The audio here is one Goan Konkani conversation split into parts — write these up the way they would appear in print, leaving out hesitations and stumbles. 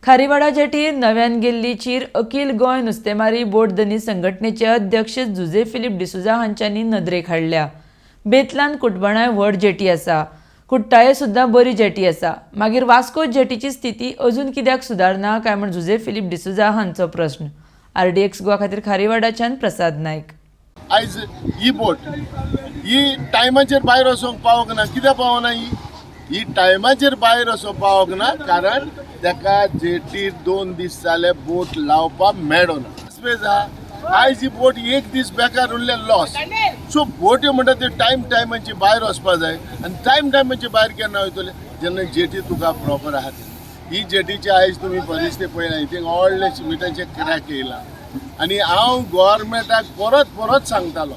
खारीवाडा जेटीर नव्यान गेल्ली चीर अखील गोंय नुस्तेमारी बोट धनी संघटनेचे अध्यक्ष जुझे फिलीप डिसुजा हांच्यांनी नदरेक हाडल्या. बेतलान कुटबणाय व्हड जेटी आसा, कुट्टाळे सुद्दां बरी जेटी आसा, मागीर वास्को जेटीची स्थिती अजून कित्याक सुदारना काय म्हूण जुझे फिलीप डिसुजा हांचो प्रश्न. आरडीएक्स गोवा खातीर खारीवाडाच्यान प्रसाद नायक. आयज ही बोट ही टायमाचेर भायर वचोंक पावोंक ना. कित्याक पावना ही? ही टायमाचेर भायर वचोंक पावोंक ना कारण ताका जेटीर 2 दीस जाले बोट लावपाक मेळना. स्पेस आहा. आयज ही बोट एक दीस बेकार उरले, लॉस. सो बोट्यो म्हणटा त्यो टायम टायमाची भायर वचपा जाय आनी टायम टायमाची भायर केन्ना वयतले? जेन्ना जेटी तुका प्रॉपर आहा तेन्ना. ही जेटीची आयज तुमी परिस्थिती पळयला, थिंगा व्हडले शिमिटाचे क्रॅक येयला. आनी हांव गोवोरमेंटाक परत परत सांगतालो,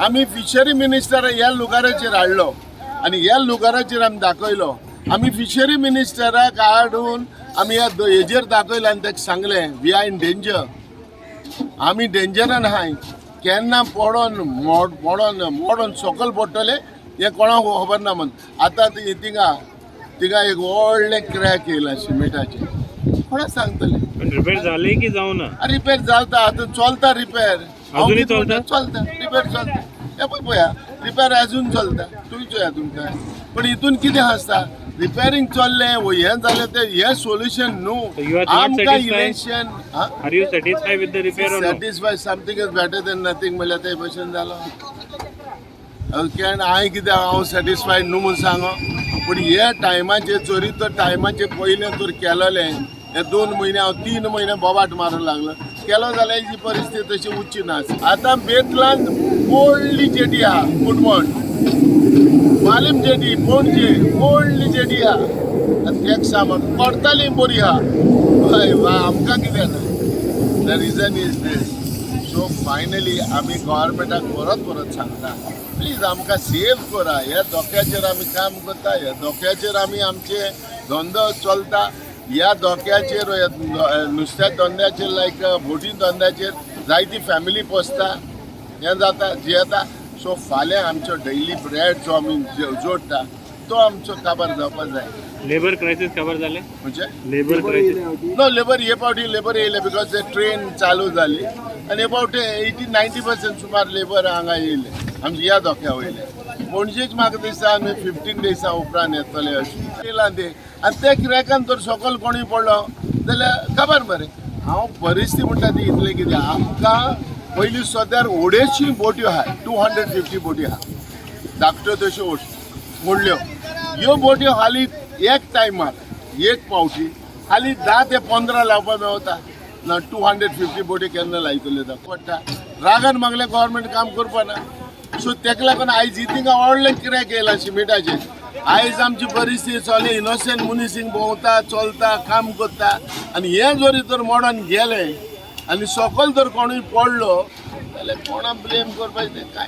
आमी फिशरी मिनिस्टर ह्या लुगाराचेर हाडलो आनी ह्या लुगाराचेर आमी दाखयलो. आमी फिशरी मिनिस्टराक हाडून आमी ह्या हेजेर दाखयलो आनी ताका सांगलें, "We are in danger. आमी डेंजरान आहाय. केन्ना पडोन मोड पडोन मोडोन सकयल पडटले हें कोणाक खबर ना" म्हण. आतां ती थिंगा थिंगा एक व्हडलें क्रॅक येयला शिमिटाचें. कोणाक सांगतलें? पण रिपेअर झाले की जाऊ ना? रिपेर जाता, आतां चलता रिपेर. अजुनूय चलता? चलता, रिपेर चलता. हे पळय, पळया, रिपेर अजून चलता. तुमी चोया तुमकां. पण हितून कितें आसता, रिपेरींग चल्लें वो हें जालें, तें हें सोल्युशन न्हू. So you are not आमकां satisfied? Election Are you satisfied with the repair or no? Satisfy, something is better than nothing म्हणल्यार ते भशेन जालो. कारण हांवें कितें, हांव सॅटिस्फायड न्हू म्हूण सांगो, पूण हे टायमाचेर चोरी तर टायमाचेर पयलें तर केलोलें. हे 2 म्हयने, हांव 3 म्हयने बोबाट मारूंक लागलो. केलो जाल्यार ही परिस्थिती तशी उरची ना. आतां बेतलान व्हडली जेटी आहा, कुटमण मालीम जेटी, पणजे व्हडली जेटी आहा आनी तेक सामान करताली बरी आहा. हय वा, आमकां कितें ना. The reason is this. So finally आमी गव्हर्मेंटाक परत परत सांगता, प्लीज आमकां सेव करा. ह्या धोक्याचेर आमी काम करता, ह्या धोक्याचेर आमी आमचे धंदो चलता. ह्या धोक्याचेर, ह्या नुस्त्या धंद्याचेर, लायक बोटी धंद्याचेर जायती फॅमिली पोसता, हें जाता, जियेता. सो फाल्यां आमचो डेली ब्रेड जो आमी जोडटा तो आमचो काबार जावपा जाय. लेबर क्रायसिस खबर झाले? म्हणजे? Labour crisis. No, labour हे फावटी लेबर येयले because ते ट्रेन चालू जाली आनी हे फावटी 80-90% सुमार लेबर हांगा येयले आमच्या ह्या धोक्या वयले. पणजेच म्हाका दिसता आमी 15 डेजा उपरांत येतले अशें येयलां ते. आनी ते क्रॅकान तर सकयल कोणूय पडलो जाल्यार खबर मरे. हांव परिस्थिती म्हणटा ती इतलें कितें, आमकां पयलीं सद्यार अडेचशीं बोट्यो आहाय, 250 बोटी आहा, धाकट्यो तश्यो व्हडल्यो. ह्यो बोट्यो हालीं एक टायमार एक पावटी हालीं 10 ते 15 लावपाक मेवता ना. 250 बोटी केन्ना लायतल्यो? पडटा रागान मागलें गव्हर्मेंट काम करपा ना. सो तेका लागून आयज ही थिंगा व्हडलें क्रॅक येयला शिमिटाचेर. आयज आमची परिस्थिती चोले, इनोसंट मनीस हिंग भोंवता, चलता, काम करता आनी हें जरी तर मोडोन गेलें आनी सकयल जर कोणूय पडलो जाल्यार कोणा ब्लेम करपाचें तें काय?